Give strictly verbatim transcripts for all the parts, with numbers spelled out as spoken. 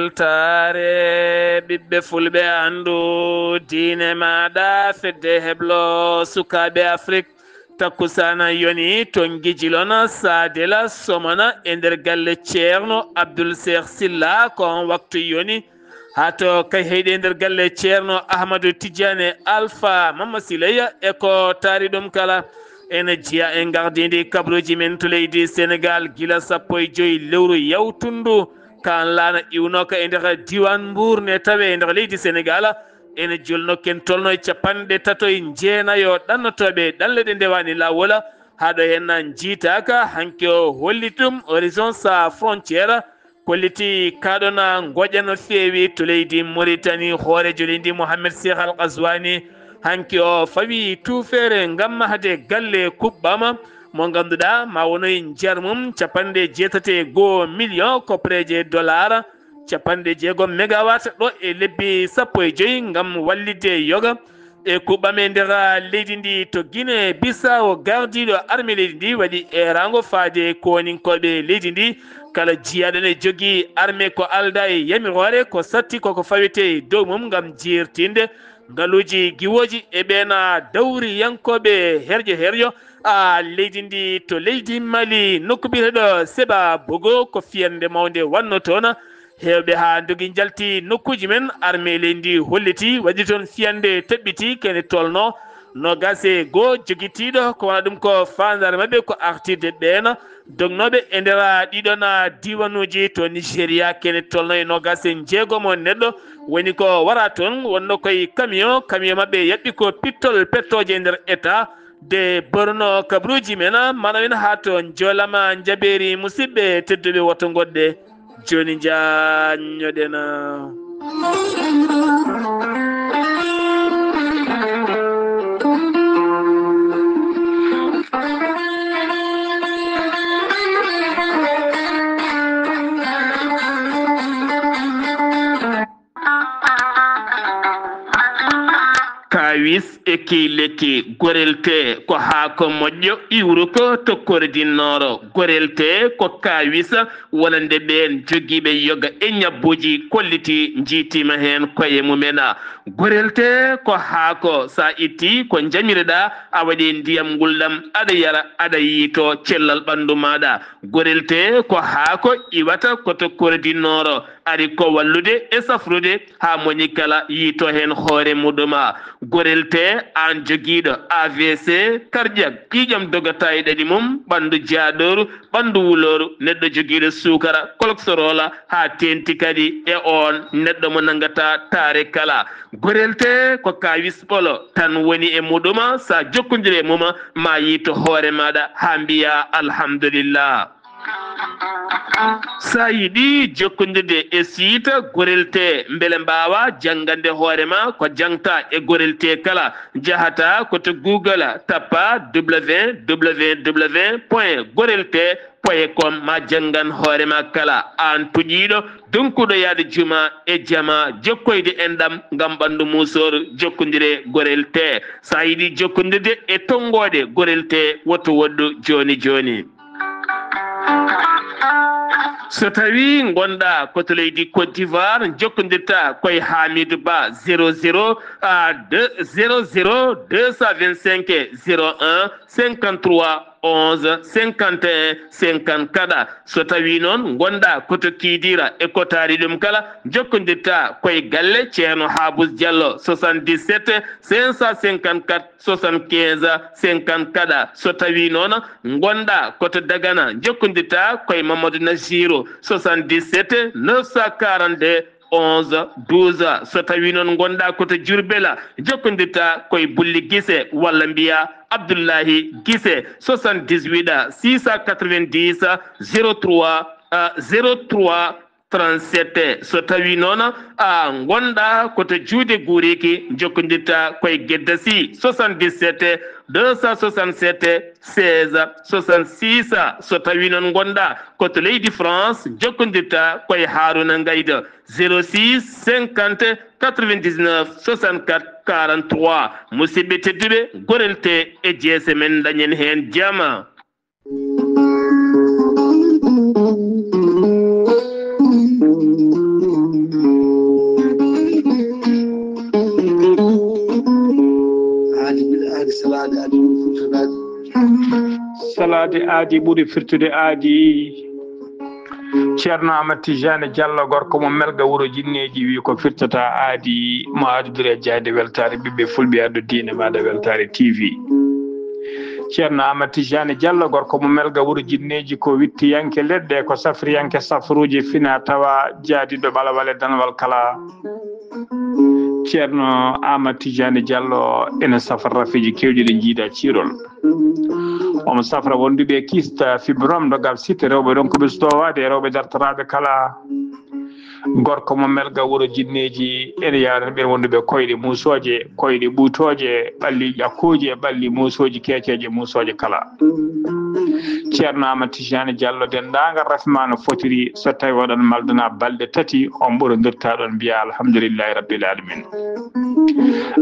Weltaare ɓiɓɓe fulɓe, anndu diine maaɗa, fedde heblo sukaaɓe Afrik. Takkusaana yoni to Ngijilona, Saadela, Somona, e nder galle Ceerno Abdul Seex Silla. Ko on waktu yoni haa to Kayhayɗi, e nder galle Ceerno Ahmadu Tijjaane Alfa Mamma Siley. E ko taari ɗum kala, ene jeyaa e ngardiindi kabaruuji men to leydi Senegaal, gila sappo e joy lewru yawtundu. Kaan laana iwnooka e nder diiwaan Mbuur ne tawee e nder leydi Senegaal, ene jolno ken tolno e capanɗe tato e jeenayo ɗannotooɓe ɗanle ɗe ndewaani laawol. Haa ɗo heen njiitaaka, hanki o holli ɗum Horizon Sans Frontières, kolliti kaa ɗo na ngoƴa no feewi to leydi Mauritanie. Hooreejo leydi Mohamed Cheikh Al Ghazouani hanki o fawi tuufeere ngam mahde galle kuɓɓam mo ngannduɗaa ma wonoy njar mum capanɗe jeetati e goo million koppareeje dollar, capanɗe jeegom megawatt ɗo e lebbi sappo e joy ngam wallitde yoga e kuɓɓam e nder leydi ndi. To Guinée Bissau, gardiiɗo armée leydi ndi waɗi eeraango faade kooninkooɓe leydi ndi. Kala jiyaaɗo ne jogii armée ko aldaa e yamiroore, ko satti koko fawetee e dow mum ngam jeertinde ngaluuji giwooji e ɓeena dawriyankooɓe herƴo herƴo a leydi ndi. To leydi Mali, nokku biyeteeɗo Seba Bogo, ko fiyannde mawnde wanno toon. Heewɓe haa ndogi njalti nokkuuji men, armée leydi ndi holliti, waɗi toon fiyannde teɓɓiti kene tolno noogaas e goo jogitiiɗo, ko wona ɗum ko faandaare maɓɓe ko artirde ɓeena dognooɓe e nder ɗiɗon diiwanuuji to Nigeria. Kene tolno e noogaas e jeegom neɗɗo woni ko wara toon, wonno koye camion, camion maɓɓe yaɓɓi ko pittol pettooje e nder état de Borno. Kabaruuji men, mana men haa to Njolama Njabeeri. Musidɓe tedduɓe, woto ngoɗɗe, jooni njaanñoɗen. Kaawis e kii lekki. Gorel tee ko haako moƴƴo, iwruko to kordinnoro. Gorel tee ko kaawis wonande ɓeen jogiiɓe yoga e ñabbuuji kolliti, njiitiima heen koye mumen. Gorel tee ko haako, so a ittii ko njamireɗaa, a waɗi ndiyam ngulɗam, aɗa yara, aɗa yiito cellal ɓanndu maaɗa. Gorel tee ko haako iwata ko to kordinnoro, ari ko wallude e safrude haa moni kala yiito heen hoore muɗum. Gorel tee, aan jogiiɗo A V C, cardiaque, ƴiiƴam dogata e ɗaɗi mum, ɓanndu jaaɗooru, ɓanndu wulooru, neɗɗo jogiiɗo suukara, cholestérol, haa teenti kadi e oon neɗɗo mo nanngataa taare kala. Gorel tee ko kaawis ɓolo tan woni e muɗum, so a jokkondirii e mum, ma yiito hoore maaɗa haa mbiyaa alhamdulillah. So a yiɗi jokkondirde e siita Gorel tee, mbele mbaawa janngande hoore ma ko jaŋta e Gorel tee kala, njahata ko to Google, tappa w w w point gorel tee point com, ma janngan hoore ma kala. Aan tuƴiiɗo, donkuɗo yahde juma e jama, jokkoyde enɗam ngam ɓanndu muusooru, jokkondiree Gorel tee. So a yiɗi jokkondirde e tonngooɗe Gorel tee, woto woɗɗu jooni jooni. So tawii ngonɗaa ko to leydi Côte d'Ivoire, njokkondirtaa koye Hamidou Ba, zéro zéro, ah, deux, zéro zéro deux cent vingt-cinq zéro un cinquante-trois onze cinquante et un cinquante-quatre. So tawii noon ngonɗaa ko to Kidira e ko taari ɗum kala, njokkondirtaa koye galle Ceerno Habous Diallo, soixante-dix-sept cinq cent cinquante-quatre soixante-quinze cinquante-quatre. So tawii noon ngonɗaa ko to Dagana, njokkondirtaa koye Mamadou Naziru, soixante-dix-sept neuf cent quarante-deux onze douze. So tawii noon ngonɗaa ko to Diourbel, njokkondirtaa koye Bulli Gise walla mbiyaa Abdullahi Gise, soixante-dix-huit six cent quatre-vingt-dix zéro trois, euh, zéro trois trente-sept. So tawii noon a ngonɗaa ko to Juude Guuriki, njokkondirtaa koye Gedda Sy, soixante-dix-sept deux cent soixante-sept seize soixante-six. So tawii noon ngonɗaa ko to leydi France, njokkondirtaa koye Haruna Ngaydo, zéro six cinquante quatre-vingt-dix-neuf soixante-quatre quarante-trois. Musidɓe tedduɓe, Gorel tee e jeese men, dañen heen jama. Salaade aadi ɓuri firtude aadi. Salaade aadi ɓuri firtude aadi. Ceerno Amadou Tidiane Diallo, gorko mo Melga, wuro Jinneeji, wi ko firtata aadi, mo addude e jayde weltaare ɓiɓɓe fulɓe, addu diine maaɗa weltaare T V. Ceerno Amadou Tidiane Diallo, gorko mo Melga, wuro Jinneeji, ko wittiyanke leɗɗe, ko safriyanke safruuji, fina tawa, jaadiiɗo ɓalawal e danwal kala. Ceerno Amadou Tidiane Diallo ene safra rafiiji keewɗi ɗi njiida ciirol. Omo safra wonduɓe kista, fibrome, dogal sitte, rewɓe ronkuɓe sutowaade, e rewɓe dartanaaɓe kala. Gorko mo Melga, wuro Jinneeji, ene yaarani ɓeen wonduɓe koyɗe muusooje, koyɗe ɓuutooje, ɓalli ƴakkooji e ɓalli muusooji, keeceeje muusooje kala. Ceerno Amadou Tidiane Diallo, denndaangal rafi ma no fotiri, so tawi oɗon maldana balɗe tati, on ɓurondirta ɗon mbiya alhamdulillahi rabbil alamin.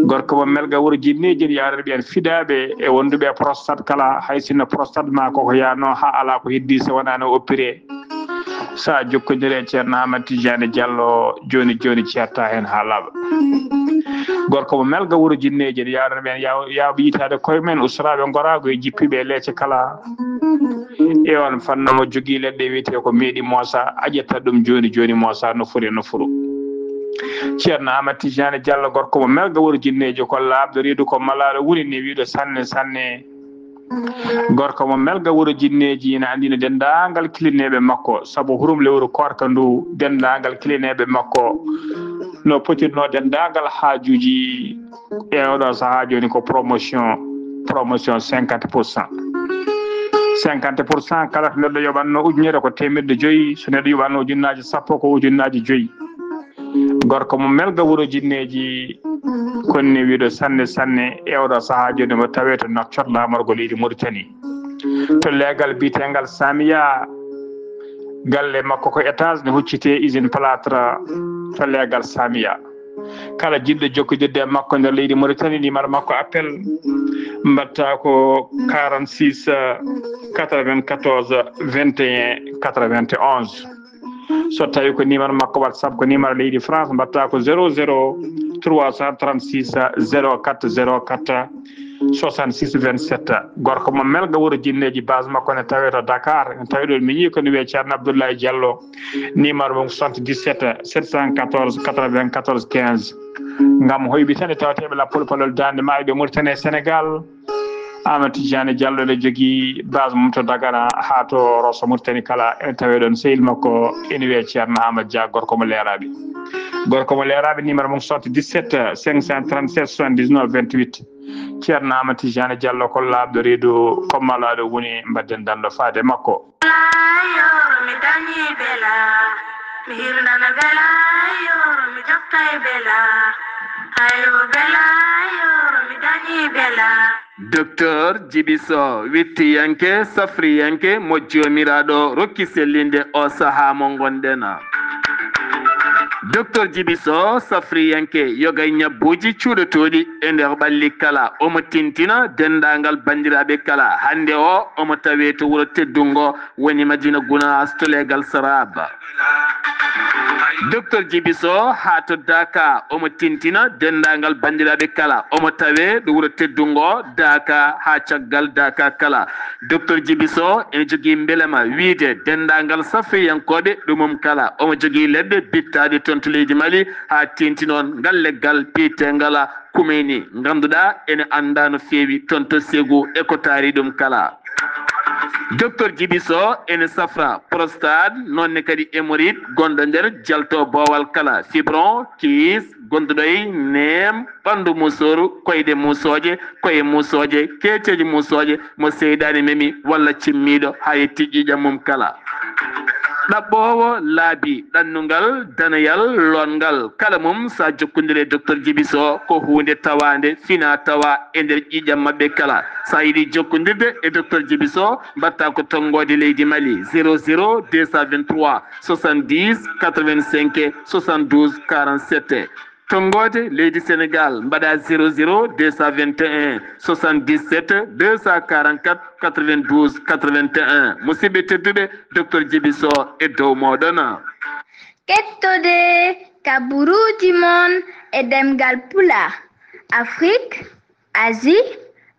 Gorko mo Melga, wuro Jinneeji, ene yaarani ɓeen fidaaɓe e wonduɓe e prostate kala, hay sinno prostate ma koko yaano haa alaa ko heddi so wonaa no oppiree. Sa jokkondire e Ceerno Amadou Tidiane Diallo, jooni jooni ceerta heen haa laaɓa. Gorko mo Melga, wuro Jinneeji, ene yaarani ɓeen yaw-, yaawɓe yitaade koye men, usraaɓe ngoraagu e jippiiɓe e leece kala. E on fannu mo jogii leɗɗe wiyetee ko meeɗi moosa, a ƴetta ɗum jooni jooni moosa nofuru e nofuru. Ceerno Amadou Tidiane Diallo, gorko mo Melga, wuro Jinneeji, ko laaɓɗo reedu, ko malaaɗo woni ni wiiɗo sanne sanne. Gorko mo Melga, wuro Jinneeji, ina anndina denndaangal kilineeɓe makko, sabu hurum lewru koorka ndu, denndaangal kilineeɓe makko no potirnoo denndaangal haajuuji e oɗo sahaa jooni ko promotion, promotion cinquante pour cent. Cinquante pour cent, kala to neɗɗo yoɓatno ujunere ko teemeɗɗe joyi, so neɗɗo yoɓatno ujunnaaji sappo ko ujunnaaji joyi. Gorko mo Melga, wuro Jinneeji, konni wiiɗo sanne sanne e oɗo sahaa jooni mo tawee to Nouakchott, laamorgo leydi Mauritanie. To leegal biyeteengal Samiya, galle makko ko étage ne huccitee usine plâtre to leegal Samiya. Kala jiɗɗo jokkodirde e makko nder leydi Mauritanie, numéro makko appel mbaɗta ko quarante-six quatre-vingt-quatorze vingt et un quatre-vingt-onze. So tawi ko numéro makko WhatsApp, ko numéro leydi France, mbaɗta ko zéro zéro trois cent trente-six zéro quatre zéro quatre soixante-six vingt-sept. Gorko mo Melga, wuro Jinneeji, base makko ne tawee to Dakar. En tawi ɗo mi yii ko ne wiyee Ceerno Abdoulaye Diallo. Numéro mum soixante-dix-sept sept cent quatorze quatre-vingt-quatorze quinze. Ngam hoyɓitande tawateeɓe lappol palol daande maayɓe Mauritanie e Sénégal. Amadou Tidiane Diallo ne jogii base mum to Dagana haa to Rosso Mauritanie kala, ene tawee ɗon sehil makko ene wiyee Ceerno Amadou Dia, gorko mo Leeraaɓe. Gorko mo Leeraaɓe, numéro mum soixante-dix-sept cinq cent trente-sept soixante-dix-neuf vingt-huit. Ceerno Amadou Tidiane Diallo ko laaɓɗo reedu, ko malaaɗo woni, mbaɗden danndo faade makko. Bela, yoro mi dañi bela, mi hirnana bela, yoro mi joftay bela, ayo bela, yoro mi dañi bela. Docteur Djiby Sow, wittiyanke, safriyanke, mo Joomiraaɗo rokki sellinde o sahaa mo ngonɗen. Docteur Djiby Sow, safriyanke, yoga e ñabbuuji cuuɗotooɗi e nder ɓalli kala. Omo tintina denndaangal banndiraaɓe kala. Hannde o, omo tawee to wuro teddungo, woni Madina Gunaas, to leegal Saraba. Docteur Djiby Sow haa to Daaka, omo tintina denndaangal banndiraaɓe kala. Omo tawee ɗo wuro teddungo Daaka haa caggal Daaka kala. Docteur Djiby Sow ene jogii mbelema wiyde denndaangal safriyankooɓe ɗumum kala. Omo jogii leɗɗe bittaaɗe toon to leydi Mali haa teeŋti noon ngal leggal piyeteengal Kumeyni, ngannduɗaa ene anndaa no feewi toon to Ségou e ko taari ɗum kala. Docteur Djiby Sow ene safra prostate, noon ne kadi hémorroïde gonɗo nder jalto boowal kala, fibron, kyste, gonduɗo e neem, ɓanndu musooru, koyɗe musooje, koye musooje, keeceeje musooje, mo seyɗaane memi walla cimmiiɗo haa yetti ƴiiƴam mum kala. Ɗaɓɓoowo laabi, ɗannungal, danayal, lootngal, kala mum, so a jokkondire e Docteur Djiby Sow, ko huunde tawaande, fina tawa e nder ƴiiƴam maɓɓe kala. So a yiɗi jokkondirde e Docteur Djiby Sow, mbaɗta ko tonngoode leydi Mali, zéro zéro deux cent vingt-trois soixante-dix quatre-vingt-cinq soixante-douze quarante-sept. Tonngoode leydi Sénégal, mbaɗa zéro zéro deux cent vingt et un soixante-dix-sept deux cent quarante-quatre quatre-vingt-douze quatre-vingt-un. Musidɓe tedduɓe, Docteur Djiby Sow e dow mooɗon. Kettode kaburuuji mon e ɗemngal Pulaar, Afrik, Asie,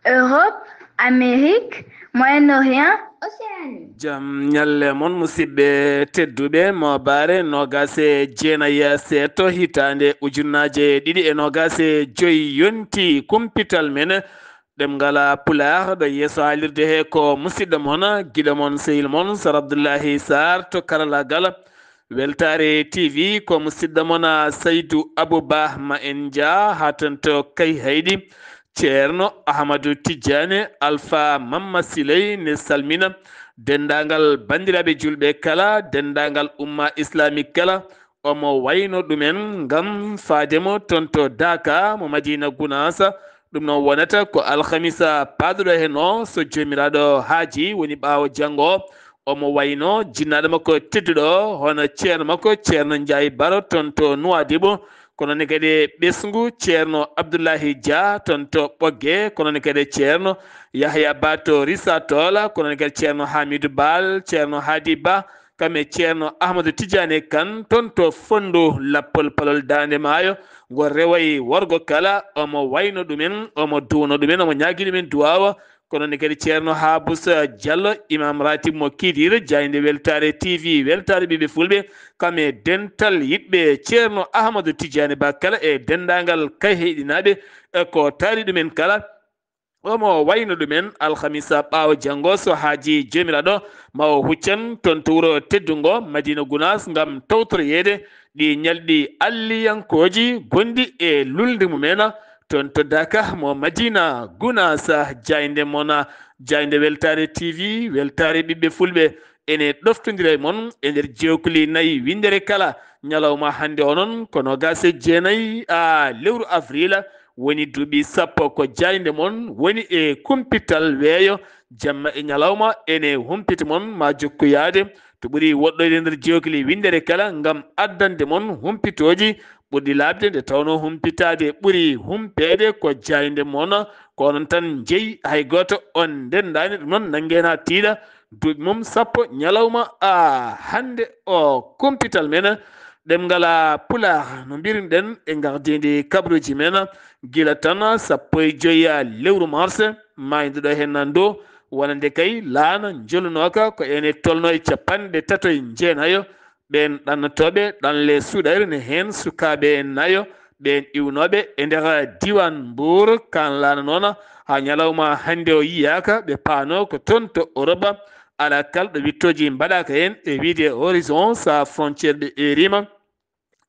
Europe, Amérique, Moyen-Orient, Océanie. Jam ñalle mon, musidɓe tedduɓe. Moobaare noogaas e jeenayi seeɗto hitaande ujunnaaje ɗiɗi e noogaas e joy yonti kumpital men ɗemngal Pulaar. Ɗo yeeso haalirde he ko musidɗo mon, giɗo mon, sehil mon, Sar Abdullahi Sarr to karalaagal. Weltaare T V ko musidɗo mon, Saydu Abu Ba. Ma en njah haa toon to Kayhayɗi. Ceerno Ahmadu Tijjaane Alfa Mamma Siley ne salmina denndaangal banndiraaɓe juulɓe kala, denndaangal umma islamique kala. Omo wayno ɗumen ngam faade mo toon to Daaka mo Madiina Gunaasa. Ɗum noon wonata ko alhamisa paaduɗo heen o, so Joomiraaɗo haaji, woni ɓaawo janngo o. Omo wayno jinnaaɗo makko tedduɗo, hono ceerno makko, Ceerno Njaay Baro, toon to Nuwaadibu. Ko noon ne kadi ɓesngu Ceerno Abdullahi Dia, toon to Ɓogge. Ko noon ne kadi Ceerno Yahya Ba to Risa Tola. Ko noon ne kadi Ceerno Hamidu Baal, Ceerno Haadi Ba, kam e Ceerno Ahmadu Tijaani Kan, toon to Fondo Lappol Palol Daande Maayo. Ngo rewoyi worgo kala, omo wayno ɗumen, omo duwno ɗumen, omo ñaagi ɗumen duwaawa. Ko noon ne kadi Ceerno Habusa Diallo, Imam Ratib mo Kiidiire, jaaynde Weltaare T V, weltaare ɓiɓɓe Fulɓe, kam e dental yiɗɓe Ceerno Ahmadu Tijaani Ba kala e denndaangal Kayhayɗinaaɓe, e ko taari ɗumen kala. Omo wayno ɗumen alhamisa ɓaawo janngo, so haaji Joomiraaɗo, ma o huccan toon to wuro teddungo Madiina Gunaas ngam tawtoroyeede ɗi ñalɗi alliyankooji gonɗi e lulnde mumen, toon to Daaka mo Madiina Gunaas. Jaaynde mon, jaaynde Weltaare T V, weltaare ɓiɓɓe Fulɓe, ene ɗoftondira e mon e nder jeekuli nayi winndere kala. Ñalawma hannde o noon ko noogaas e jeenayi a lewru avril, woni duuɓi sappo ko jaaynde mon woni e kumpital weeyo. Jamma e ñalawma ene humpita mon, ma jokku yahde to ɓuri woɗɗoyde nder jeekuli winndere kala ngam addande mon humpitooji ɓurɗi laaɓde, nde tawnoo humpitaade ɓuri humpeede ko jaaynde mon. Ko onon tan njeyi, hay gooto on ndenndaani. Ɗum noon, nanngee na tiiɗa, duuɓi mum sappo ñalawma a hannde o kumpital men ɗemngal Pulaar, no mbiruɗen e ngardiindi kabaruuji men, gila tan sappo e joy lewru mars, maayduɗo heen ndu, wonande kay laana njolunooka ko ene tolnoo e capanɗe tato e jeenayo, ɓeen ɗannotooɓe ɗanle suuɗayre ne heen sukaaɓe nayo, ɓeen iwnooɓe e nder diiwaan Mbuur. Kaan laana noon, haa ñalawma hannde o yiyaaka, ɓe paanoo ko toon to Europe, alaa kala ɗo wiɗtooji mbaɗaaka heen, e wiyde Horizon Sans Frontières ɓe eeriima.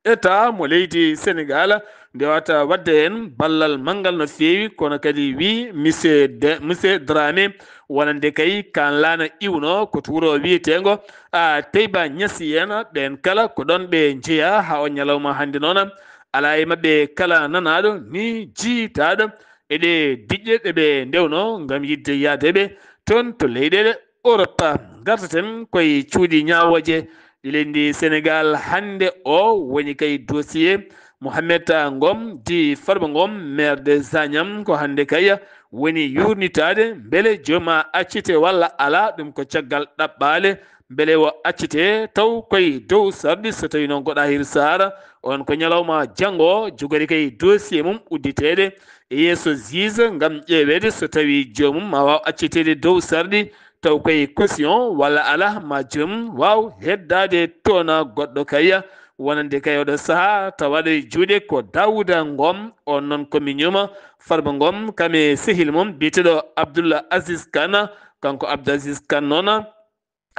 État mo leydi Senegaal ndewata waɗde heen ballal manngal no feewi, kono kadi wii monsieur De-, monsieur Dramé, wonande kay kaan laana iwnoo ko to wuro wiyeteengo a Teyba Ñasiyena. Ɓeen kala ko ɗoon ɓe njeyaa haa o ñalawma hannde noon. Alaa e maɓɓe kala nanaaɗo ni jiytaaɗo e ɗee diƴƴe ɗe ɓe ndewnoo ngam yiɗde yahde ɓe toon to leyɗeele Europe. Ngartaten koye cuuɗi ñaawooje ɗi leydi Senegaal hannde. O woni kay dossier Mohamed Ngom di Farba Ngom, maire de Zagnam, ko hannde kay woni yuurnitaade mbele jooma accite walla alaa. Ɗum ko caggal ɗaɓɓaale mbele o accite taw koye dow sarɗi, so tawii noon ko ɗaahir Saara. On ko ñalawma janngo jogori kay dossier mum udditeede e yeeso juge ngam ƴeeweede so tawii joomum ma waaw acciteede dow sarɗi, taw koye caution walla alaa, ma joomum waaw heddaade toona goɗɗo kay. Wonande kay oɗo sahaa tawaɗo e juuɗe ko Daawuda Ngom, on noon ko miñum Farba Ngom, kam e sehil mum biyeteeɗo Abdoul Aziz Kane. Kanko Abdoul Aziz Kane noon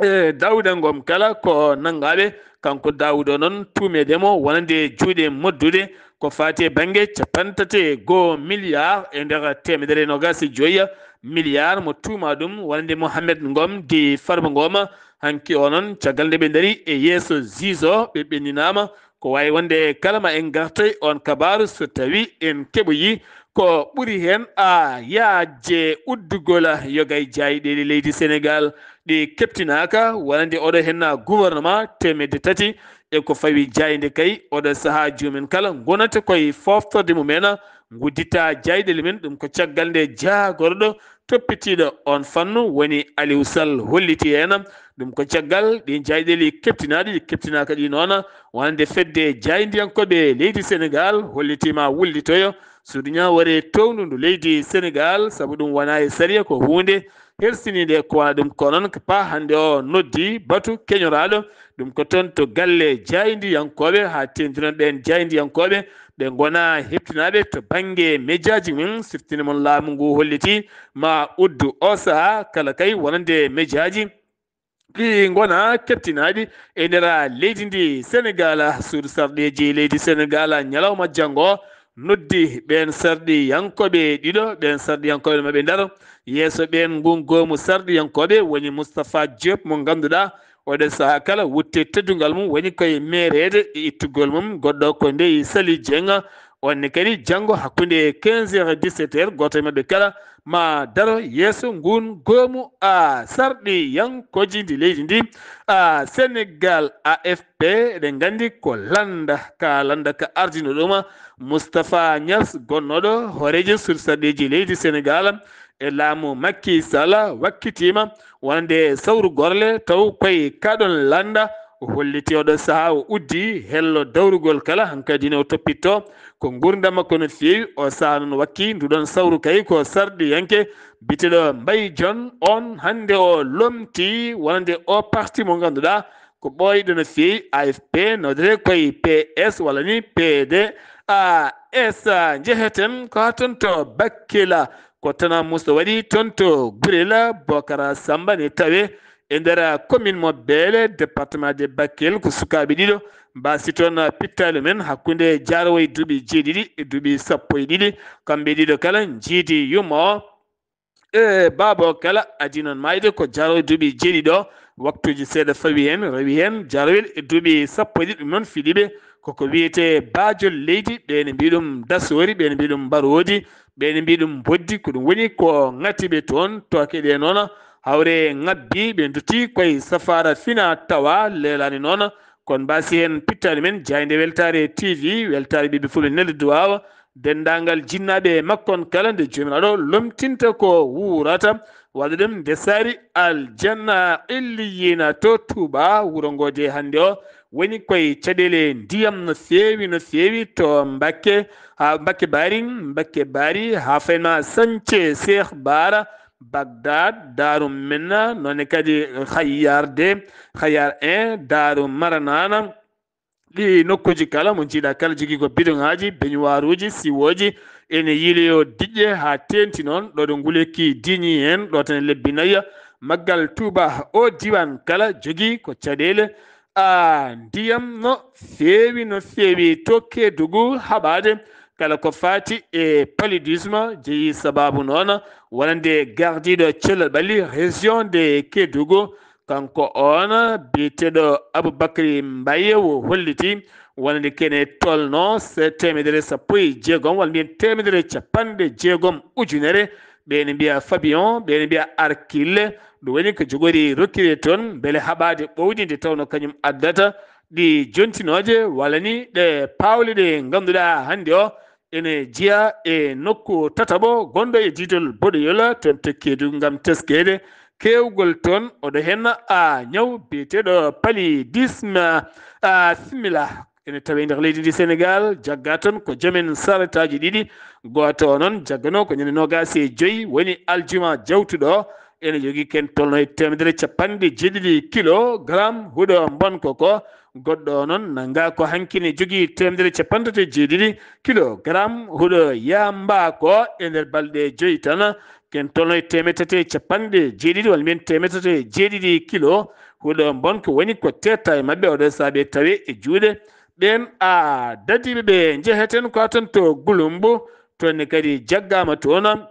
e Daawuda Ngom kala ko nanngaaɓe. Kanko Daawuda noon tuumeede mo wonande juuɗe moddude ko faati e bannge capanɗe tati e goo milliard e nder teemedere e noogaas e joy milliard mo tuumaa ɗum wonande Mohamed Ngom di Farba Ngom. Hanki o noon, caggal nde ɓe ndarii e yeeso juge o, ɓe ɓenninaama. Ko waawi wonde kala ma en ngartoy oon kabaaru so tawii en keɓoyii ko ɓuri heen a yaajde uddugol yoga e jaayɗeele leydi Senegaal ɗi keptinaaka, wonande oɗo heen gouvernement teemedde tati e ko fawi jaaynde kay. Oɗo sahaa joomum en kala ngonata koye fooftorde mum en, nguddita jaayɗeele mum en. Ɗum ko caggal nde jaagorɗo toppitiiɗo oon fannu woni Aliou Sall holliti heen. Ɗum ko caggal ɗi jaayɗeele keptinaaɗi, ɗi keptinaaka ɗi noon, wonande fedde jaayndiyankooɓe leydi Senegaal hollitiima wullitoyo Suudu ñaawore toowndu ndu leydi Senegaal, sabu ɗum wonaa e sariya, ko huunde hersiniinde ko wona ɗum. Ko noon ko paa hannde o noddi batu keñoraaɗo ɗum ko toon to galle jaayndiyankooɓe, haa teeŋti noon ɓeen jaayndiyankooɓe ɓe ngonaa heɓtinaaɓe to bannge mejaaji mum, siftini mon laamu ngu holliti ma uddu o sahaa kala kay wonande mejaaji ɗi ngona keɓtinaaɗi e nder leydi ndi Senegaal. Suudu sarɗiiji leydi Senegaal ñalawma janngo noddi ɓeen sarɗiyankooɓe ɗiɗo, ɓeen sarɗiyankooɓe maɓɓe ndaro yeeso ɓeen ngun goomu sarɗiyankooɓe woni Moustapha Diop mo ngannduɗaa oɗo sahaa kala wutte teddungal mum woni koye meereede e ittugol mum goɗɗo ko ndey Sali Dieng. On ne kadi janngo hakkunde quinze heures e dix-sept heures gooto e maɓɓe kala ma daro yeeso ngun goomu a sarɗiyankooji ndi leydi ndi a Senegaal. A F P eɗen nganndi ko lannda ka lannda ka ardino ɗum Moustapha Niass gonnooɗo hooreejo suudu sarɗiiji leydi Senegaal e laamu Macky Sall wakkitiima wonande sawru gorle taw koye kaɗon lannda. O holliti oɗo sahaa o uddi hello dawrugol kala hankadi ne o toppitto ko nguurndam makko no feewi. O sahaa noon wakki nduɗon sawru kay ko sarɗiyanke biteɗo Mbaye John on hannde o lomti wonande o parti mo ngannduɗaa ko ɓooyɗo no feewi A F P nodere koye P S walla ni P D A S. Njeheten ko haa toon to Bakkila ko Tana Musto waɗi toon to Gurel Bokara Samba ne tawe e nder commune mo Beele département de Bakel ko sukaaɓe ɗiɗo mbasi toon pittaali men hakkunde Jaarowo e duuɓi jeeɗiɗi e duuɓi sappo e ɗiɗi. Kamɓe ɗiɗo kala njiidi yumma o e baaba o kala adi noon maayde ko Jaarowo e duuɓi jeeɗiɗo. Waktuuji seeɗa fawi heen rewi heen Jaarowel e duuɓi sappo e ɗiɗi ɗum noon fiɗiɓe koko wiyetee baajol leydi ɓe ne mbiya ɗum dasoori ɓe ne mbiya ɗum mbaroodi ɓe ne mbiya ɗum mboddi ko ɗum woni ko ŋatiɓe toon tooke ɗe noon hawre ŋabbi ɓe ndutti koye safaara fina tawa leelaani noon. Kono mbasi heen pittaali men jaaynde weltaare T V weltaare ɓiɓɓe fulɓe neldi duwaawa denndaangal jinnaaɓe e makko on kala nde joomiraaɗo lomtinta ko wuurata waɗa ɗum nde saari aljanna illiyina to Tuuba wuro ngo de hannde o woni koye caɗeele ndiyam no feewi no feewi to Mbakke haa Mbakke Bari Mbakke Bari haa fayma Sañce Seeh Baara Bagdad Daaru Minna noone kadi Hayyar de Hayyar un Daaru Maranana. Ɗi nokkuuji kala mo njiiɗa kala jogii ko bidoŋaaji beñuwaaruuji siwooji ene yiiloyoo diƴƴe haa teeŋti noon ɗo ɗo nguleyki diiñi heen ɗo tan e lebbi nayi maggal Tuuba. O diiwaan kala jogii ko caɗeele a ndiyam no feewi no feewi to Keedugu haɓaade kala ko faati e paludisme jeyi sabaabu noon wonande gardiiɗo cellal ɓalli région de Keedugu. Kanko oon biyeteeɗo Aboubacry Mbaye o holliti wonande kene tolno teemedere sappo e jeegom walla mbiyen teemedere capanɗe jeegom ujunere ɓe ne mbiya Fabion ɓe ne mbiya Arkille ɗum woni ko jogori rokkire toon mbele haɓaade ɓowdi nde tawno kañum addata ɗi jontinooje walla ni ɗe paawle ɗe ngannduɗaa hannde o ene jeyaa e nokku tataɓo gonɗo e diidol boɗoyol toon to Keedugu ngam teskeede keewgol toon oɗo heen a ñaw biyeteeɗo paludisme. A simila ene tawi nder leydi ndi Senegaal jagga toon ko joomen saretaaji ɗiɗi gooto o noon jaggano ko ñande noogaas e joyi woni aljuma jawtuɗo ene jogii ken tolno e teemedere capanɗe jeeɗiɗi kilogram huɗo mbonko ko goɗɗo o noon nannga ko hanki ne jogii teemedere capanɗe tati e jeeɗiɗi kilogram huɗo yamba ko e nder balɗe joyi tan ken tolno e teemedere tati e capanɗe jeeɗiɗi walla mbiyen teemedere tati e jeeɗiɗi kilo huɗo mbonko woni ko tetta e maɓɓe oɗo saabe tawe e juuɗe ɓeen a dadiiɓe ɓe njeheten ko toon to Gulumbu toon ne kadi jaggama toon.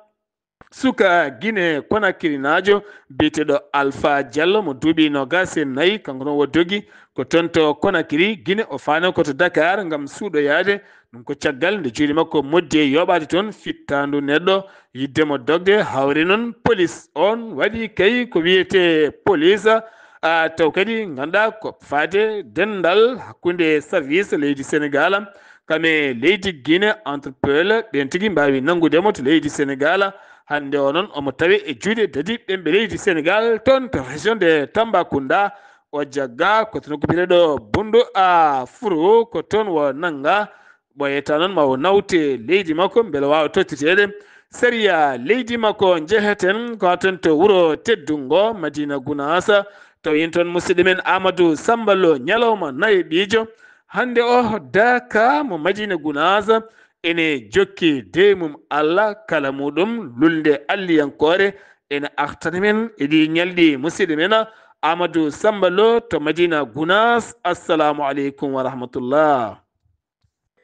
Suka Gine Konakirinaajo biyeteeɗo Alpha Diallo mo duuɓi noogaas e nayi kanko noon o dogi ko toon to Konakiri Gine o faano ko to Dakar ngam suuɗoyaade ɗum ko caggal nde juuɗe makko moddi e yooɓaade toon fittaandu neɗɗo yidde mo dogde hawre noon polis on waɗi kay ko wiyetee polis a taw kadi ngannduɗaa ko faade denndal hakkunde service leydi Senegaal kame leydi Guinée Interpol ɓen tigi mbaawi nanngude mo to leydi Senegaal. Hannde o noon omo tawe e juuɗe dadi ɓen ɓe leydi Senegaal toon to région de Tambacounda. O jagga ko toon ko biyeteeɗo Bundu a Furu ko toon o nannga ɓooyata noon ma o nawte leydi makko mbele waawa tottiteede. Sariya leydi makko njeheten ko haa toon to wuro teddungo Madina Gunaasa, taw yen toon musidɗo men Amadou Samba Lo ñalawma nayi ɓiijo. Hannde o Daaka mo Madina Gunaasa ene jokki dey mum Allah kala muɗum lulnde alliyankoore ene artani men e ɗi ñalɗi musidɗo men Amadou Samba Lo to Madina Gunaas. Assalamu aleykum wa rahmatullah.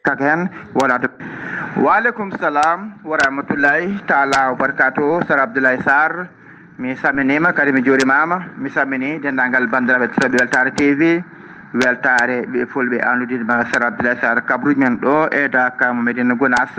Kaka hen wala to. Wa aleykum salam wa rahmatullahi taala wa barakatuh. Sar Abdoulaye Sarr, mi salminiima kadi mi juurimaama. Mi salmini denndaangal banndiraaɓe totooɓe Weltaare T V. Weltaare ɓe fulɓe anndude ma Sar Abdoulaye Sarr kabruuji men ɗo e Daaka mo Medina Gunaas.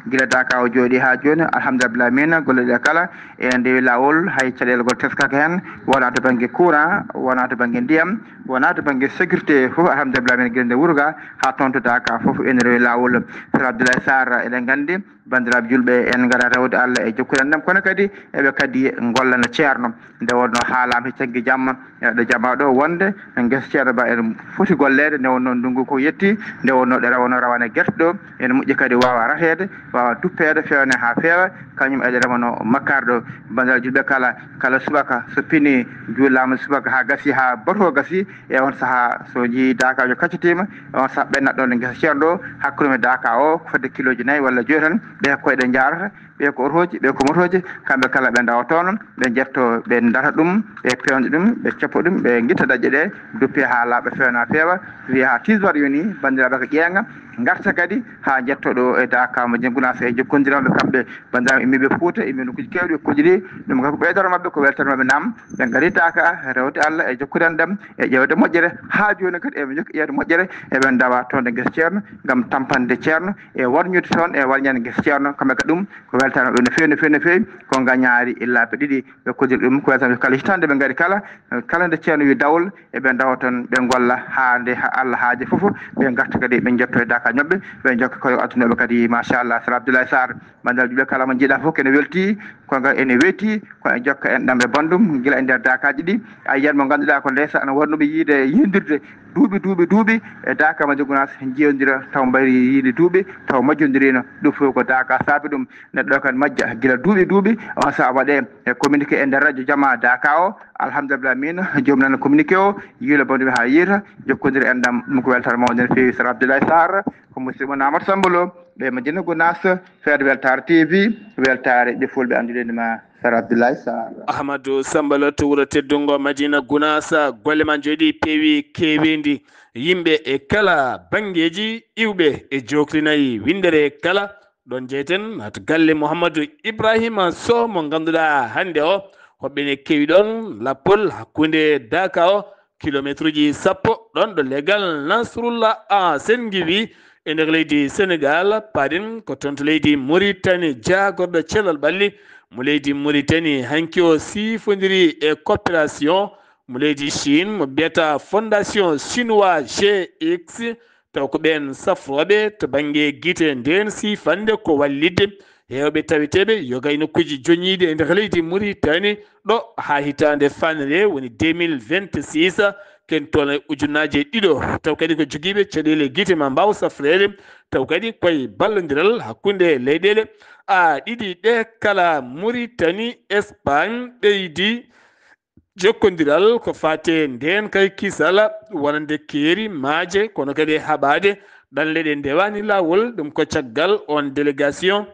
Gila Daaka o jooɗi haa jooni, alhamdulillah min golle ɗe kala e ndewi laawol, hay caɗeele gol teskaka heen, wonaa to bannge courant, wonaa to bannge ndiyam, wonaa to bannge sécurité fof, alhamdulillah min gila nde wuro ga haa toon to Daaka fof ene rewi laawol. Sar Abdoulaye Sarr, eɗen nganndi banndiraaɓe julɓe en ngara rewde Allah e jokkude enɗam, kono kadi eɓe kadi ngollana ceerno. Nde wonno haalaama he caggi jamma e ɗo jamaa ɗo wonde ngesa ceerno ba ene foti golleede, nde wonno ndunngu ko yetti, nde wonno ɗe rawano rawane gerte ɗo, ene moƴƴi kadi waawa rateede, waawa duppeede, feewne haa feewa, kañum eɗe rawano makkaari ɗo. Banndiraaɓe julɓe kala, kala subaka so pinii juulaama subaka haa gasi, haa bato gasi, e on sahaa so njii Daakaajo kaccitiima, e on sahaa ɓennat ɗon e ngesa ceerno ɗo, hakkunde men Daaka o, ko fodde kilooji nayi walla joyi tan, ɓe ko koyɗe njaarata, ɓe ko otooji, ɓe ko motooji, kamɓe kala ɓe ndawa toon, ɓe njetto, ɓe ndata ɗum, ɓe peewnda ɗum, ɓe coppa ɗum, ɓe ngitta daƴƴe ɗe, duppe haa laaɓa feewna feewa, wiya haa tisbar yoni, banndiraaɓe ko ƴeeŋa, ngarta kadi haa njetto ɗo e Daaka mo Gunaas e jokkondiral maɓɓe kamɓe banndiraaɓe immiiɓe Fuuta, immiiɓe nokkuuji keewɗi, ɓe kolliri ɗum kam ko ɓeydoro maɓɓe, ko weltere maɓɓe naam, ɓe ngari Daaka rewde Allah e jokkude enɗam e ƴeewde moƴƴere, haa jooni kadi eɓe njokki ƴeewde moƴƴere, eɓe ndawa toon e ngesa ceerno ngam tampande ceerno e warñude toon e warñande ngesa ceerno, kamɓe kadi ɗum ko weltaare maɓɓe no feewi, no feewi, no feewi, ko ngañaari e laabi ɗiɗi ɓe kolliri ɗum, ko weltaare maɓɓe kala hitaande ɓe ngari kala, kala nde ceerno wi dawol, eɓe ndawa toon, ɓe ngolla haa nde ha-, Allah haaji fof, ɓe ngarta kadi ɓe njetto e Daakaajo maɓɓe, ɓe njokka koye addunoɓe kadi, machallah, Sar Abdoulaye Sarr, banndiraaɓe julɓe kala mo njiiɗa fof kene welti, ko ngal ene weeti, ko e jokka enɗam e banndum, gila e nder Daakaaji ɗi, a yiyat mo ngannduɗaa ko ndeysaan wonnuɓe yiide yiyondirde duuɓi, duuɓi, duuɓi, e Daaka Madina Gunaas njiyondira taw mbayri yiide duuɓi, taw majjondirino, ɗum fof ko Daaka saabi ɗum, neɗɗo kan majja gila duuɓi, duuɓi, on sahaa waɗe e communiqué e nder radio jamaa Daaka o, alhamdulillah min, joom nana communiqué o, yiilo banndum haa yiita, jokkondira enɗam, ɗum ko weltaare mawnde no feewi, Sar Abdoulaye Sarr, ko musidɗo mon Amadou Samba Lo, ɗo e Madina Gunaas, feere Weltaare T V, weltaare ɓe fulɓe anndude ma Sar Abdoulaye Sarr. Ahmadou Samba Lo to wuro teddungo Madina Gunaas, golle ma njooɗi peewi keewindi. Yimɓe e kala banngeeji iwɓe e jooklinayi winndere kala. Ɗon jeyten naat galle Mouhamadou Ibrahima Sow mo ngannduɗaa hannde o, hoɓɓe ne kewi ɗon lappol hakkunde Daaka o, kilomeetruuji sappo, ɗon ɗo leggal Nasrullah a Sengiwi e nder leydi Senegal. Paaɗen ko toon to leydi Mauritanie, jaagorɗo cellal ɓalli mo leydi Mauritanie, hanki o siifondiri e coopération mo leydi Chine, mo mbiyata Fondation Chinois G X, taw ko ɓeen safrooɓe to bannge gite ndeen siifannde ko wallitde heewɓe taweteeɓe yoga e nokkuuji joñiiɗi e nder leydi Mauritanie, ɗo haa hitaande fanre woni deux mille vingt-six, ken toon e ujunnaaje ɗiɗo, taw kadi ko jogiiɓe caɗeele gite ma mbaaw safreede, taw kadi koye ballondiral hakkunde leyɗeele a ɗiɗi ɗe kala, Mauritanie, Espagne, ɓeydi jokkondiral ko faati e ndeen kay kisal, wonande keeri, maaje, kono kadi e haɓaade ɗanle ɗe ndewaani laawol. Ɗum ko caggal oon délégation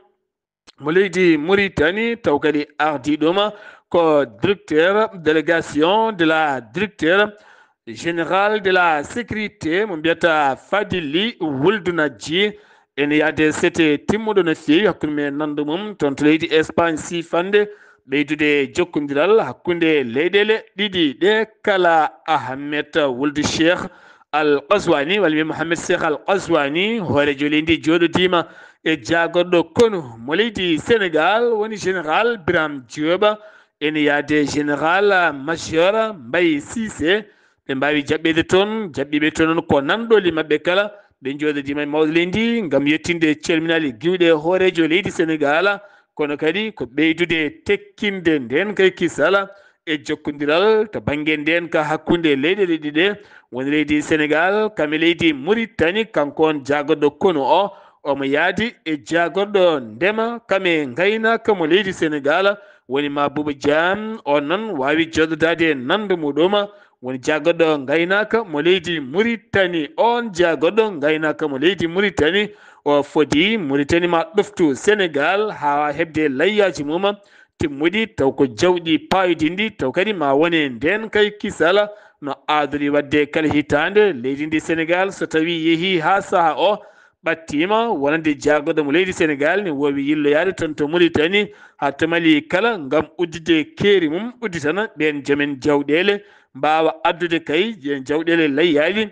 mo leydi Mauritanie, taw kadi ardiiɗo ma ko directeur délégation de la directeur général de la sécurité mo mbiyata Fadili Wuldu Najji. Ene yahde sete timmuɗo no feewi hakkunde men nanndo mum toon to leydi Espagne siifannde ɓeydude jokkondiral hakkunde leyɗeele ɗiɗi ɗe kala. Ahmed Wuldu Cheikh Al Qaswani, walla mbiyen Mohamed Cheikh Al Qaswani, hooreejo leydi jooɗodiima e jaagorɗo konu mo leydi Senegal, woni général Birame Diop, ene yahde général major Mbaye Cissé. Ɓe mbaawi jaɓɓeede toon, jaɓɓiiɓe toon noon ko nanɗooli maɓɓe kala. Ɓe njooɗodiima e mawɗo leydi ngam yettinde calminaali giwɗe hooreejo leydi Senegal, kono kadi ko ɓeydude tekkinde ndeen kay kisal e jokkondiral to bannge ndeenka hakkunde leyɗeele ɗiɗe, woni leydi Senegaal kam e leydi Muritani. Kanko on jaagorɗo konu o, omo yaadi e jaagorɗo ndema kam e ngaynaaka mo leydi Senegaal, woni Mabouba Thiam. On noon waawi jooɗodaade e nande muɗum, woni jaagorɗo ngaynaaka mo leydi Muritani. On jaagorɗo ngaynaaka mo leydi Muritani, o fodi Muritani ma ɗoftu Senegaal haa heɓde layyaaji mum timmuɗi, taw ko jawɗi paayodinɗi, taw kadi ma wone ndeen kay kisala no aadori waɗde kala hitaande. Leydi ndi Senegaal, so tawii yehii haa sahaa o ɓattiima, wonande jaagorɗo mo leydi Senegaal ne woowi yilloyaade toon to Muritani haa to Mali kala, ngam udditde keeri mum, udditana ɓeen joomen jawɗeele, mbaawa addude kay jawɗeele layyaaɗi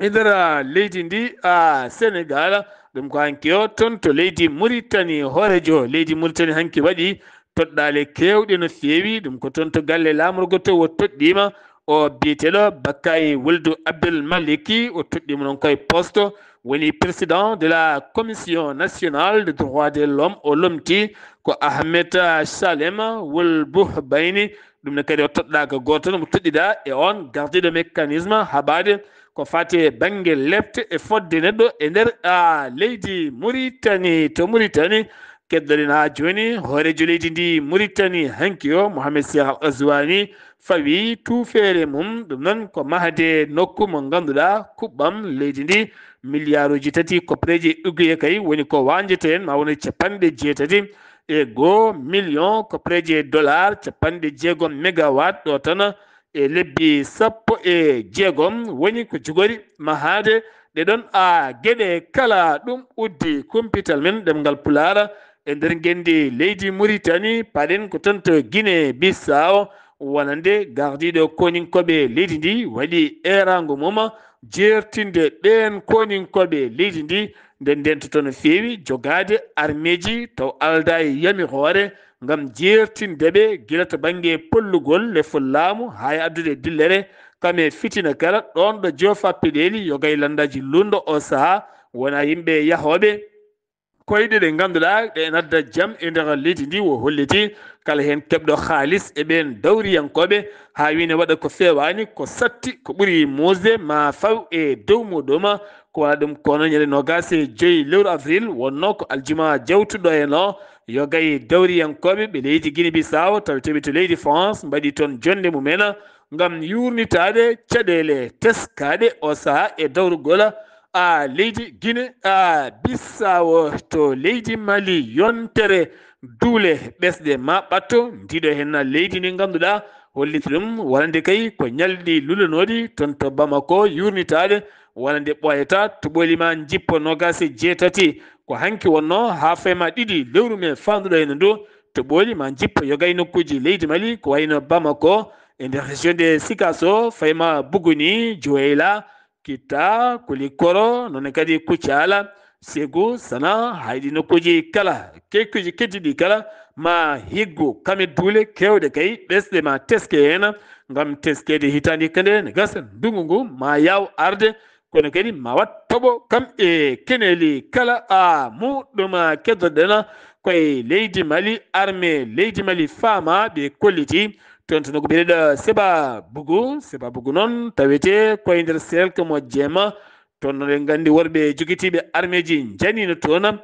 e nder, ah, leydi ndi, ah, Senegaal. Ɗum ko hanki o toon to leydi Muritani, hooreejo leydi Muritani hanki waɗi toɗɗaale keewɗe no feewi. Ɗum ko toon to galle laamorgo to o toɗɗiima. O biyeteeɗo Bakay Wuldu Abdel Maliki, o toɗɗiima noon koye poste, woni président de la Commission nationale de droit de l'homme. O lomti ko Ahmed Salem Wul Buhbayni. Ɗum ne kadi o toɗɗaaka gooto, no mo toɗɗiɗa e on gardiiɗo mécanisme haɓaade ko faati e bannge lepte e fodde neɗɗo e nder, a, leydi Muritani. To Muritani, keddorina jooni hooreejo leydi ndi Muritani hanki o, Mohamed Cheikh Al Ghazouani, fawi tuufeere mum. Ɗum noon ko mahde nokku mo ngannduɗaa kuɓɓam leydi ndi miliyaaruuji tati koppareeji uguye kay woni ko wañjete heen, ma woni capanɗe jeetati e goo miliyon koppareeji dollar, capanɗe jeegom megawatt ɗo tan e lebbi sappo e jeegom woni ko jogori mahaade ɗe ɗon, a, geɗe kala. Ɗum uddi kumpital men ɗemngal Pulaar e nder ngenndi leydi Muritani. Paɗen ko toon to Guinée Bissau, wonande gardiiɗo koninkooɓe leydi ndi waɗi eeraango mum jeertinde ɓeen koninkooɓe leydi ndi, nde ndentotoo no feewi jogaade armeeji taw aldaa e yamiroore ngam jeertinde ɓe gila to bannge pollugol lefol laamu haa e addude dillere kam e fitina kala. Ɗoon ɗo joofa peɗeeli yogay lanndaaji lunndo o sahaa wona yimɓe yahooɓe koyɗe ɗe ngannduɗaa ɗe ene adda jam e nder leydi ndi. O holliti kala heen keɓɗo haalis e ɓeen dawriyankooɓe haa wiine waɗa ko feewaani, ko satti, ko ɓuri muusde ma faw e dow muɗum. Ko wala ɗum kono ñande noogaas e joy lewru avril wonno ko aljuma jawtuɗo en o, yogay dawriyankooɓe ɓe leydi Guinée Bissau taweteeɓe to leydi France mbaɗi toon jonnde mumen ngam yuurnitaade caɗeele teskaaɗe o sahaa e dawrugol a leydi Guinée a Bissau to leydi Mali. Yontere duule ɓesɗe ma ɓatto ndiɗo heen leydi ndi ngannduɗaa holliti ɗum wonande kay ko ñalɗi lulanooɗi toon to Bamako yuurnitaade wonande ɓooyata toɓooli ma njippo noogaas e jeetati. Ko hanki wonno haa fayma ɗiɗi lewru me faanduɗo heen ndu toɓooli ma njippo yogay nokkuuji leydi Mali ko wayno Bamako e nder région de Sikasso, fayma Buguni, Joweila, Kitta, Kulikoro, noon kadi Kucala, Segu, Sana, hayɗi nokkuuji kala, kekkuuji keddiɗi kala, ma higgu, kame duule keewɗe kay, ɓesɗe ma teske heen, ngam teskeede hitaande hikka nde ne gasa, ndungu ngu ma yaaw arde, kono kadi ma wat toɓo kam e keneeli kala a muɗɗum keddoɗen koye leydi Mali, armée leydi Mali faama ɓe kolliti, toon to nokku biyeteeɗo Seba Bugu. Seba Bugu noon tawete koye nder cercle mo Jeema. Toon noon en nganndi worɓe jogitiiɓe armeeji njaniino toon.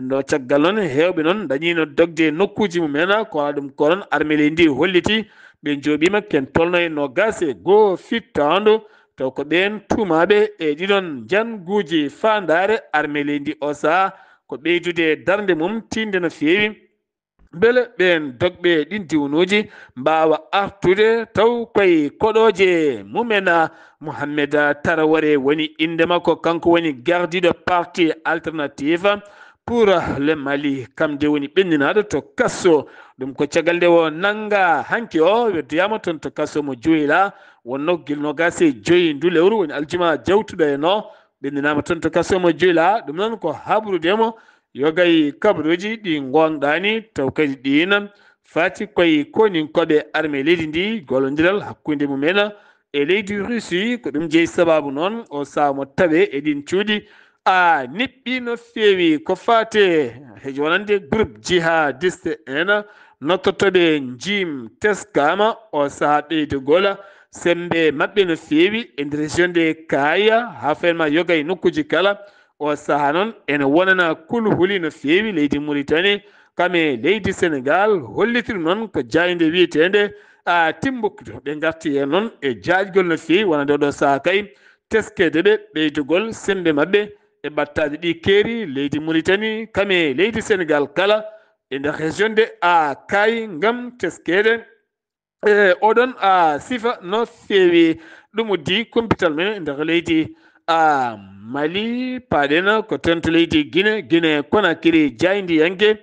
No caggal noon heewɓe noon ndañiino dogde nokkuuji mumen, ko alaa ɗum ko noon armée leydi ndi holliti ɓe njooɓiima ken tolno e noogaas e goo fittaandu. Taw ko ɓeen tuumaaɓe e ɗiɗon njannguuji faandaare armée leydi ndi o sahaa ko ɓeydude darnde mum tiinde no feewi. Mbele ɓeen dogɓe ɗin diwnuuji mbaawa artude taw koye koɗooje mumen. Mohamed Tarawore woni innde makko, kanko woni gardiiɗo parti Alternative pour le Mali, kam de woni ɓenndinaaɗo to kaso. Ɗum ko caggal nde o nannga hanki o weddoyaama toon to kaso mo Joyla, wonno gila noogaas e joy ndu lewru woni aljuma jawtuɗo e no ɓenndinaama toon to kaso mo Joyla. Ɗum noon ko habrude mo yogay kabaruuji ɗi ngoongɗaani, taw kadi ɗiin faati koye koninkooɓe armée leydi ndi, gollondiral hakkunde mumen e leydi Russie. Ko ɗum jeyi sabaabu noon o sahaa mo tawe e ɗiin cuuɗi a niɓɓi no feewi ko faate hejo wonande groupe jihadiste en, nottortooɓe njiim teskaama o sahaa ɓeydugol semmbe maɓɓe no feewi e nder région de Kaya, haa fayma yoga e nokkuuji kala. O sahaa noon ene wonana kulhuli no feewi leydi Mauritanie, kam e leydi Sénégal, holliti ɗum noon ko jaaynde wiyeteende a Timbuktu. Ɓe ngarti heen noon e jaajgol no feewi wonande oɗo sahaa kay teskeede ɓe ɓeydugol semmbe maɓɓe e ɓattaaji ɗi keeri leydi Mauritanie, kam e leydi Sénégal kala, e nder région de a Kay ngam teskeede e oɗon a sifa no feewi. Ɗum uddi kumpital men e nder leydi a Mali, paaɗen ko toon to leydi Guinée, Guinée Conakry, jaayndiyanke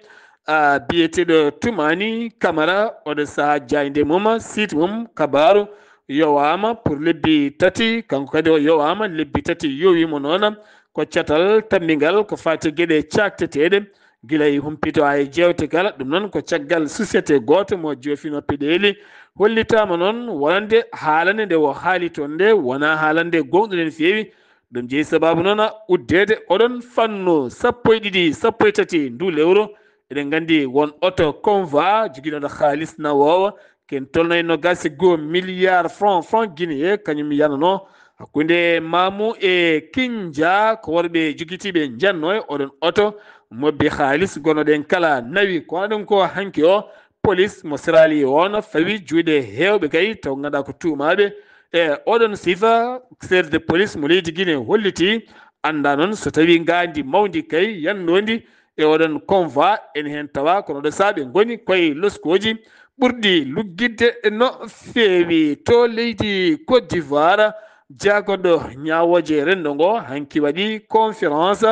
a biyeteeɗo Toumani Camara, oɗo sahaa jaaynde mum, site mum, kabaaru yowaama pour lebbi tati, kanko kadi o yowaama lebbi tati, yowiimo noon ko catal tammbingal ko faati geɗe caakteteeɗe, gila e humpito haa e jeewte kala. Ɗum noon ko caggal société gooto mo joofino peɗeeli, hollitaama noon wonande haalande nde o haali toon nde wonaa haalande goownde no feewi. Ɗum jeyi sabaabu noon a uddeede oɗon fannu sappo e ɗiɗi, sappo e tati ndu lewru. Eɗen nganndi won oto convoi joginooɗo haalis nawoowo, ken tolno e nogas e goo milliard franc, franc guinéen, kañum yanano hakkunde Mamu e Kinja, ko worɓe jogitiiɓe njanno e oɗon oto mobbi haalis gonoɗen kala nawi. Ko waɗa ɗum ko hanki o, police mo Sirali o no fawi juuɗe heewɓe kay, taw ngannduɗaa ko tuumaaɓe e oɗon sifa. Chef de police mo leydi Guinée holliti, annda noon so tawi ngaandi mawndi kay yanndondi e oɗon convoi ene heen tawa, kono ɗo saaɓe ngoni koye loskooji ɓurɗi luggitde no feewi. To leydi Côte d'Ivoire, jaagoɗo ñaawooje renndo ngo hanki waɗi conférence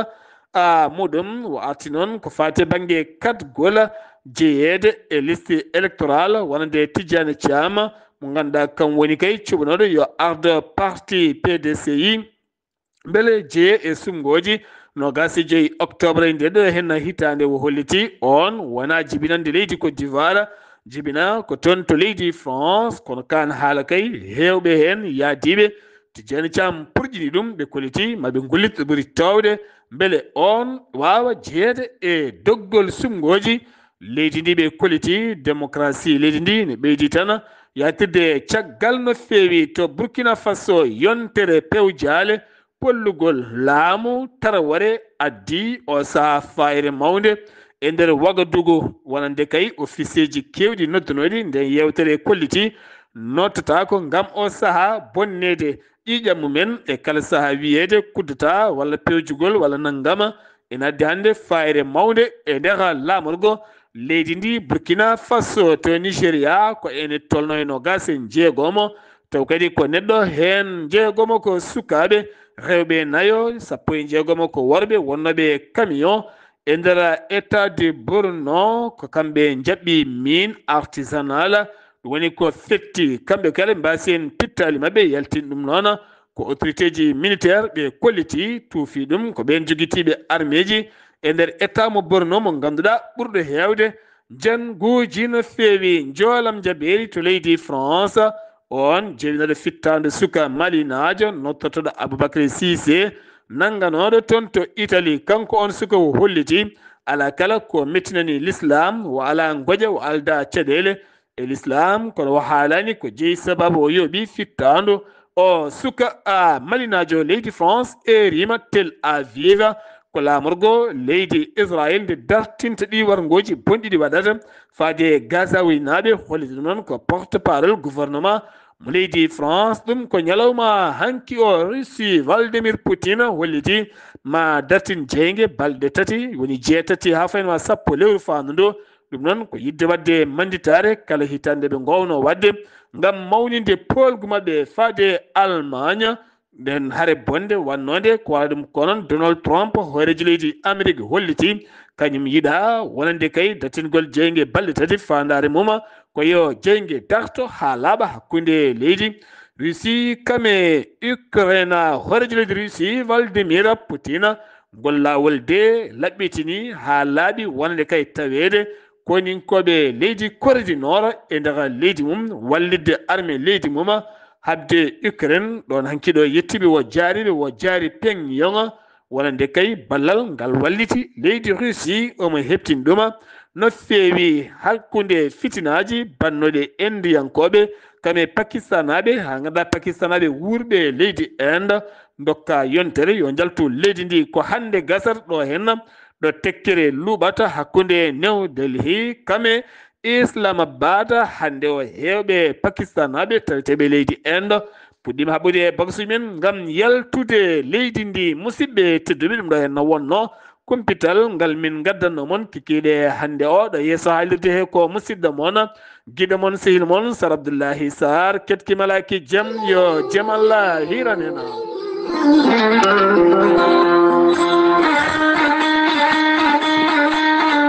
a muɗum, o arti noon ko faati bannge katgol jeyeede e liste électorale, wonande Tidiane Thiam mo ngannduɗaa kam woni kay cuɓanooɗo yo ardo parti P D C I. Mbele jeye e sumngooji nogas e joyi octobre nde ɗo henna hitaande o holliti on wonaa jibinande leydi Côte d'Ivoire, jibina ko toon to leydi France, kono kaan haala kay heewɓe heen yaadiiɓe Tidiane Thiam purƴini ɗum, ɓe kolliti ma ɓe ngollit ɗo ɓuri toowde mbele on waawa jeyeede e doggol sumngooji leydi ndi. Ɓe kolliti démocratie leydi ndi ne ɓeydi tan yaatirde caggal no feewi. To Burkina Faso, yontere pewjaale pollugol laamu Taraware addi o sahaa faayre mawnde e nder Wagadugu, wonande kay ofisieeji keewɗi noddanooɗi nden yeewtere kolliti nottataako ngam o sahaa bonneede ƴiiƴam mumen e kala sahaa wiyeede kuddata walla pewjugol walla nanngama. Ina addi hannde faayre mawnde e nder laamorgo leydi ndi Burkina Faso. To Nigeria, ko ene tolno e nogas e jeegomo, taw kadi ko neɗɗo heen jeegomo ko sukaaɓe rewɓe nayo, sappo e jeegomo ko worɓe wonnooɓe e camion e nder état de Borno. Ko kamɓe njaɓɓi mine artisanale, ɗum woni ko fetti kamɓe kala mbaasi en pittaali maɓɓe yaltin ɗum noon. Ko autoriteeji militaire ɓe kolliti tuufi ɗum, ko ɓeen jogitiiɓe armeeji e nder état mo Borno mo ngannduɗaa ɓurɗo heewde njannguuji no feewi. Njoolam jabeeri to leydi France, on jewinaɗo fittaandu suka malinaajo nottotoɗo Aboubacry Cissé, nannganooɗo toon to Italie. Kanko on suka o holliti alaa kala ko mettinani l'islam, o alaa ngoƴa, o aldaa caɗeele e l'islam, kono o haalani ko jeyi sababu o yooɓi fittaandu o suka a malinaajo leydi France, eerima Tel Aviv, ko laamorgo leydi Israël nde dartinta ɗi warngooji bonɗi ɗi waɗata faade e Gazawinaaɓe. Holliti ɗum noon ko porte-parole gouvernement mo leydi France. Ɗum ko ñalawma hanki o Russie, Vladimir Poutine holliti ma dartin jeynge balɗe tati, woni jeetati haa fayno sappo lewru faandu ndu. Ɗum noon ko yiɗde waɗde mannditaare kala hitaande ɓe ngoowno waɗde ngam mawninde poolgu maɓɓe faade Allemagne. Nden hare bonde wannoonde ko waɗa ɗum ko noon Donald Trump, hooreejo leydi Amerik, holliti kañum yiɗa wonande kay dartingol jeynge balɗe tati, faandaare mum ko yo jeynge darto haa laaɓa hakkunde leydi Russie kam e Ukraine. Hooreejo leydi Russie Vladimir Poutine, ngol laawol de laɓɓitini haa laaɓi wonande kay taweede koninkooɓe leydi Corée du Nord e nder leydi mum, wallitde armée leydi mum haɓde Ukraine. Ɗoon hanki ɗo yettiiɓe wo jaariiɓe wo jaari Pyongyang, wonande kay ballal ngal walliti leydi Russie, omo heɓtini ɗum. no feewi hakkunde fitinaaji bannoɗe Indiyankooɓe, kam e Pakistanaaɓe, haa ngannduɗaa Pakistanaaɓe wuurɓe leydi Inde, ndokka yontere yo njaltu leydi ndi. Ko hannde gasata ɗo henna, ɗo tekkere luuɓata hakkunde New Delhi, kam e Islamabad, hannde o heewɓe Pakistanaaɓe taweteeɓe leydi Inde puɗɗiima haɓɓude e bagasuuji men ngam yaltude leydi ndi. Musidɓe tedduɓe, ɗum ɗo henna wonno kumpital ngal min ngaddanno mon kikiiɗe hannde o. Ɗo yeeso haalirde he ko musidɗo mon, giɗo mon, sehil mon, Sar Abdullahi Sar. Ketki malaki jam, yo jam Allah hiran en.